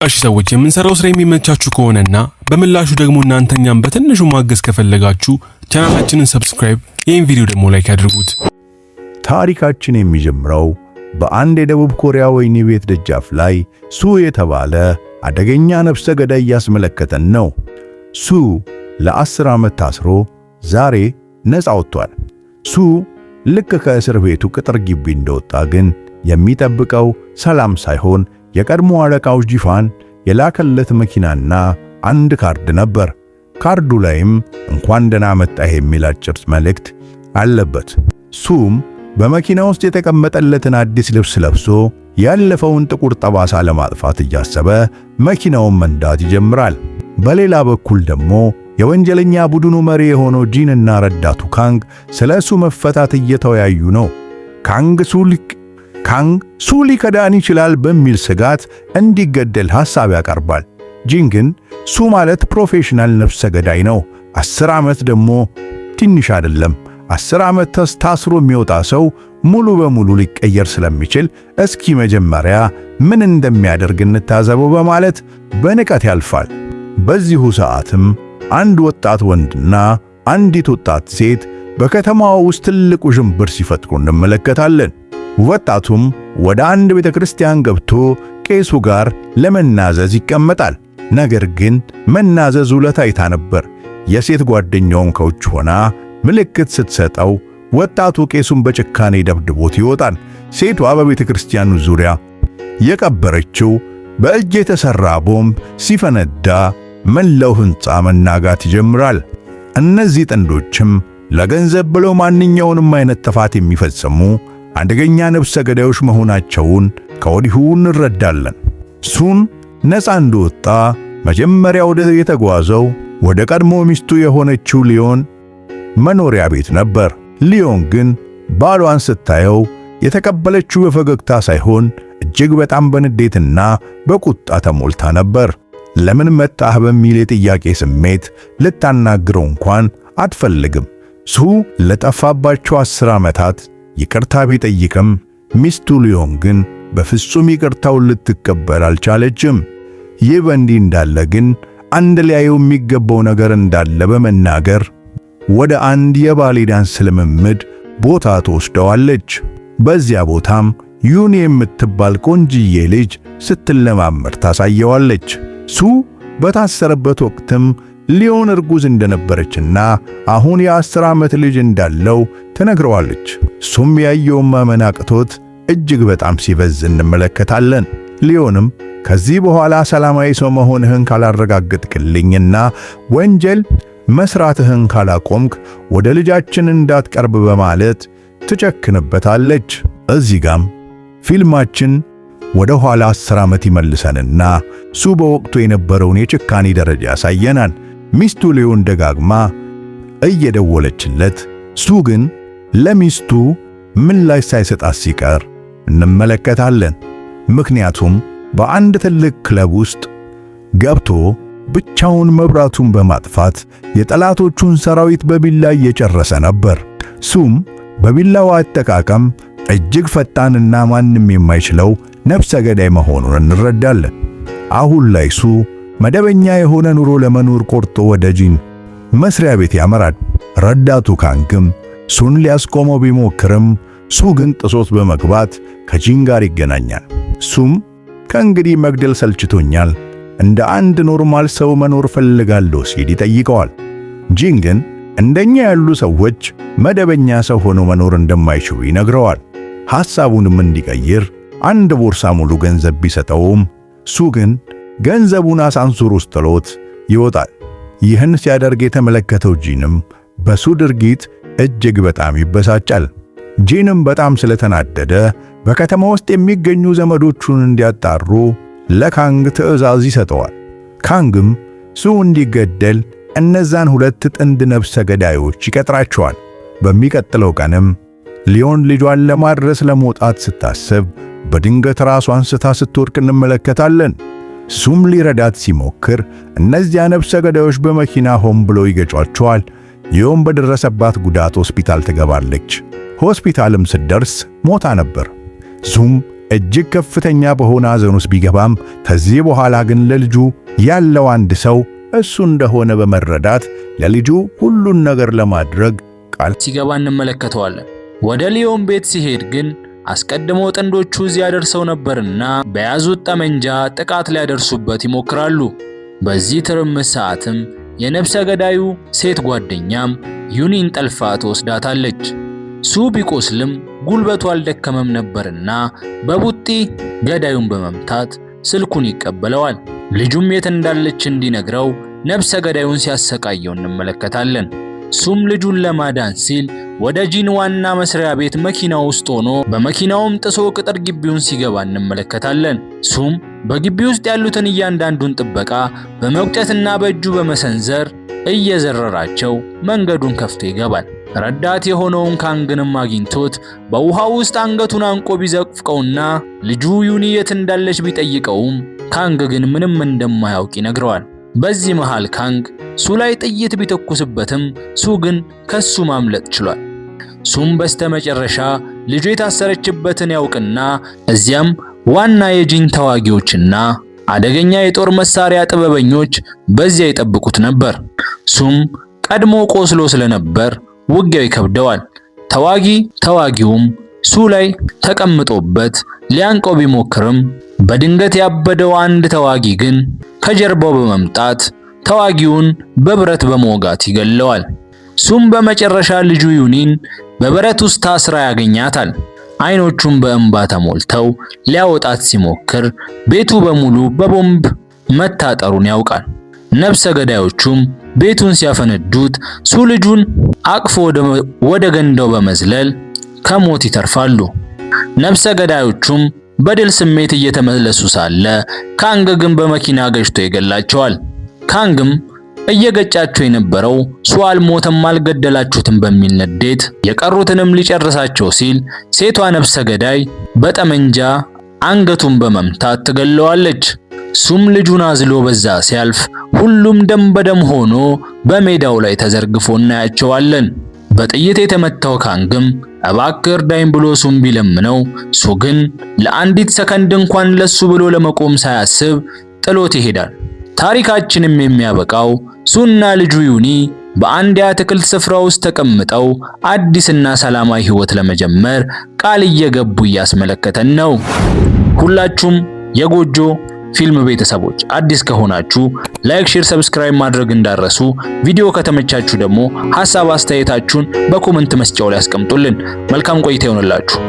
እሺ ሰዎች፣ የምንሰራው ስራ የሚመቻችሁ ከሆነና በምላሹ ደግሞ እናንተ እኛን በትንሹ ማገዝ ከፈለጋችሁ ቻናላችንን subscribe፣ ይህን ቪዲዮ ደግሞ like ያድርጉት። ታሪካችን የሚጀምረው በአንድ የደቡብ ኮሪያ ወህኒ ቤት ደጃፍ ላይ ሱ የተባለ አደገኛ ነፍሰ ገዳይ እያስመለከተን ነው። ሱ ለ10 ዓመት ታስሮ ዛሬ ነፃ ወጥቷል። ሱ ልክ ከእስር ቤቱ ቅጥር ግቢ እንደወጣ ግን የሚጠብቀው ሰላም ሳይሆን የቀድሞ አለቃው ጂፋን የላከለት መኪናና አንድ ካርድ ነበር። ካርዱ ላይም "እንኳን ደህና መጣህ" የሚል አጭር መልእክት አለበት። ሱም በመኪና ውስጥ የተቀመጠለትን አዲስ ልብስ ለብሶ ያለፈውን ጥቁር ጠባሳ ለማጥፋት እያሰበ መኪናውን መንዳት ይጀምራል። በሌላ በኩል ደግሞ የወንጀለኛ ቡድኑ መሪ የሆነው ጂንና ረዳቱ ካንግ ስለ እሱ መፈታት እየተወያዩ ነው። ካንግ ሱ ሊከዳን ይችላል በሚል ስጋት እንዲገደል ሐሳብ ያቀርባል። ጂን ግን ሱ ማለት professional ነፍሰ ገዳይ ነው፣ 10 ዓመት ደግሞ ትንሽ አይደለም። 10 ዓመት ታስሮ የሚወጣ ሰው ሙሉ በሙሉ ሊቀየር ስለሚችል እስኪ መጀመሪያ ምን እንደሚያደርግ እንታዘበው በማለት በንቀት ያልፋል። በዚሁ ሰዓትም አንድ ወጣት ወንድና አንዲት ወጣት ሴት በከተማዋ ውስጥ ትልቅ ውዥንብር ሲፈጥሩ እንመለከታለን። ወጣቱም ወደ አንድ ቤተ ክርስቲያን ገብቶ ቄሱ ጋር ለመናዘዝ ይቀመጣል። ነገር ግን መናዘዙ ለታይታ ነበር። የሴት ጓደኛውን ከውጭ ሆና ምልክት ስትሰጠው ወጣቱ ቄሱን በጭካኔ ደብድቦት ይወጣል። ሴቷ በቤተ ክርስቲያኑ ዙሪያ የቀበረችው በእጅ የተሠራ ቦምብ ሲፈነዳ መላው ሕንፃ መናጋት ይጀምራል። እነዚህ ጥንዶችም ለገንዘብ ብለው ማንኛውንም አይነት ጥፋት የሚፈጽሙ አደገኛ ነፍሰ ገዳዮች መሆናቸውን ከወዲሁ እንረዳለን። ሱን ነፃ እንደወጣ መጀመሪያ ወደ የተጓዘው ወደ ቀድሞ ሚስቱ የሆነችው ሊዮን መኖሪያ ቤት ነበር። ሊዮን ግን ባሏን ስታየው የተቀበለችው በፈገግታ ሳይሆን እጅግ በጣም በንዴትና በቁጣ ተሞልታ ነበር። ለምን መጣህ በሚል የጥያቄ ስሜት ልታናግረው እንኳን አትፈልግም። ሱ ለጠፋባቸው 10 ዓመታት ይቅርታ ቢጠይቅም ሚስቱ ሊዮን ግን በፍጹም ይቅርታውን ልትቀበል አልቻለችም። ይህ በእንዲህ እንዳለ ግን አንድ ሊያየው የሚገባው ነገር እንዳለ በመናገር ወደ አንድ የባሌ ዳንስ ልምምድ ቦታ ትወስደዋለች። በዚያ ቦታም ዩኒ የምትባል ቆንጅዬ ልጅ ስትለማመድ ታሳየዋለች። ሱ በታሰረበት ወቅትም ሊዮን እርጉዝ እንደነበረችና አሁን የ10 ዓመት ልጅ እንዳለው ትነግረዋለች። እሱም ያየውን ማመን አቅቶት እጅግ በጣም ሲፈዝ እንመለከታለን። ሊዮንም ከዚህ በኋላ ሰላማዊ ሰው መሆንህን ካላረጋገጥክልኝና ወንጀል መስራትህን ካላቆምክ ወደ ልጃችን እንዳትቀርብ በማለት ትጨክንበታለች። እዚህ ጋም ፊልማችን ወደ ኋላ 10 ዓመት ይመልሰንና ሱ በወቅቱ የነበረውን የጭካኔ ደረጃ ያሳየናል። ሚስቱ ሊዮን ደጋግማ እየደወለችለት ሱ ግን ለሚስቱ ምላሽ ሳይሰጣት ሲቀር እንመለከታለን። ምክንያቱም በአንድ ትልቅ ክለብ ውስጥ ገብቶ ብቻውን መብራቱን በማጥፋት የጠላቶቹን ሰራዊት በቢላ እየጨረሰ ነበር። ሱም በቢላው አጠቃቀም እጅግ ፈጣንና ማንም የማይችለው ነፍሰ ገዳይ መሆኑን እንረዳለን። አሁን ላይ ሱ መደበኛ የሆነ ኑሮ ለመኖር ቆርጦ ወደ ጂን መስሪያ ቤት ያመራል። ረዳቱ ካንግም ሱን ሊያስቆመው ቢሞክርም ሱ ግን ጥሶት በመግባት ከጂን ጋር ይገናኛል። ሱም ከእንግዲህ መግደል ሰልችቶኛል፣ እንደ አንድ normal ሰው መኖር ፈልጋለሁ ሲል ይጠይቀዋል። ጂን ግን እንደኛ ያሉ ሰዎች መደበኛ ሰው ሆኖ መኖር እንደማይችሉ ይነግረዋል። ሐሳቡንም እንዲቀይር አንድ ቦርሳ ሙሉ ገንዘብ ቢሰጠውም ሱ ግን ገንዘቡን አሳንሱር ውስጥ ጥሎት ይወጣል። ይህን ሲያደርግ የተመለከተው ጂንም በሱ ድርጊት እጅግ በጣም ይበሳጫል። ጂንም በጣም ስለተናደደ በከተማ ውስጥ የሚገኙ ዘመዶቹን እንዲያጣሩ ለካንግ ትዕዛዝ ይሰጠዋል። ካንግም ሱ እንዲገደል እነዛን ሁለት ጥንድ ነፍሰ ገዳዮች ይቀጥራቸዋል። በሚቀጥለው ቀንም ሊዮን ልጇን ለማድረስ ለመውጣት ስታስብ በድንገት ራሷን ስታ ስትወድቅ እንመለከታለን። ሱም ሊረዳት ሲሞክር እነዚያ ነፍሰ ገዳዮች በመኪና ሆን ብሎ ይገጯቸዋል። ሊዮን በደረሰባት ጉዳት ሆስፒታል ትገባለች። ሆስፒታልም ስትደርስ ሞታ ነበር። ሱም እጅግ ከፍተኛ በሆነ ሐዘን ውስጥ ቢገባም ከዚህ በኋላ ግን ለልጁ ያለው አንድ ሰው እሱ እንደሆነ በመረዳት ለልጁ ሁሉን ነገር ለማድረግ ቃል ሲገባ እንመለከተዋለን። ወደ ሊዮን ቤት ሲሄድ ግን አስቀድሞ ጥንዶቹ እዚያ ደርሰው ነበርና በያዙት ጠመንጃ ጥቃት ሊያደርሱበት ይሞክራሉ። በዚህ ትርምስ ሰዓትም የነፍሰ ገዳዩ ሴት ጓደኛም ዩኒን ጠልፋ ትወስዳታለች። ሱ ቢቆስልም ጉልበቱ አልደከመም ነበርና በቡጢ ገዳዩን በመምታት ስልኩን ይቀበለዋል። ልጁም የት እንዳለች እንዲነግረው ነፍሰ ገዳዩን ሲያሰቃየው እንመለከታለን። ሱም ልጁን ለማዳን ሲል ወደ ጂን ዋና መስሪያ ቤት መኪና ውስጥ ሆኖ በመኪናውም ጥሶ ቅጥር ግቢውን ሲገባ እንመለከታለን። ሱም በግቢ ውስጥ ያሉትን እያንዳንዱን ጥበቃ በመቁጨትና በእጁ በመሰንዘር እየዘረራቸው መንገዱን ከፍቶ ይገባል። ረዳት የሆነውን ካንግንም አግኝቶት በውሃው ውስጥ አንገቱን አንቆ ቢዘፍቀውና ልጁ ዩኒ የት እንዳለች ቢጠይቀውም ካንግ ግን ምንም እንደማያውቅ ይነግረዋል። በዚህ መሃል ካንግ ሱ ላይ ጥይት ቢተኩስበትም ሱ ግን ከሱ ማምለጥ ችሏል። ሱም በስተመጨረሻ ልጁ የታሰረችበትን ያውቅና እዚያም ዋና የጂን ተዋጊዎችና አደገኛ የጦር መሳሪያ ጥበበኞች በዚያ ይጠብቁት ነበር። ሱም ቀድሞ ቆስሎ ስለነበር ውጊያው ይከብደዋል። ተዋጊውም ሱ ላይ ተቀምጦበት ሊያንቀው ቢሞክርም በድንገት ያበደው አንድ ተዋጊ ግን ከጀርባው በመምጣት ተዋጊውን በብረት በመውጋት ይገለዋል። ሱም በመጨረሻ ልጁ ዩኒን በበረት ውስጥ ታስራ ያገኛታል። አይኖቹም በእንባ ተሞልተው ሊያወጣት ሲሞክር ቤቱ በሙሉ በቦምብ መታጠሩን ያውቃል። ነፍሰ ገዳዮቹም ቤቱን ሲያፈነዱት ሱ ልጁን አቅፎ ወደ ገንዳው በመዝለል ከሞት ይተርፋሉ። ነፍሰ ገዳዮቹም በድል ስሜት እየተመለሱ ሳለ ካንግ ግን በመኪና ገጭቶ ይገላቸዋል። ካንግም እየገጫቸው የነበረው ሱ አልሞተም አልገደላችሁትም በሚል ንዴት የቀሩትንም ሊጨርሳቸው ሲል ሴቷ ነፍሰ ገዳይ በጠመንጃ አንገቱን በመምታት ትገለዋለች። ሱም ልጁን አዝሎ በዛ ሲያልፍ ሁሉም ደም በደም ሆኖ በሜዳው ላይ ተዘርግፎ እናያቸዋለን። በጥይት የተመታው ካንግም እባክህ እርዳኝ ብሎ ሱም ቢለምነው ሱ ግን ለአንዲት ሰከንድ እንኳን ለሱ ብሎ ለመቆም ሳያስብ ጥሎት ይሄዳል። ታሪካችንም የሚያበቃው ሱና ልጁ ዩኒ በአንድ የአትክልት ስፍራ ውስጥ ተቀምጠው አዲስና ሰላማዊ ህይወት ለመጀመር ቃል እየገቡ እያስመለከተን ነው። ሁላችሁም የጎጆ ፊልም ቤተሰቦች አዲስ ከሆናችሁ like፣ share፣ subscribe ማድረግ እንዳትረሱ። ቪዲዮ ከተመቻችሁ ደግሞ ሐሳብ አስተያየታችሁን በ comment መስጫው ላይ አስቀምጡልን። መልካም ቆይታ ይሆንላችሁ።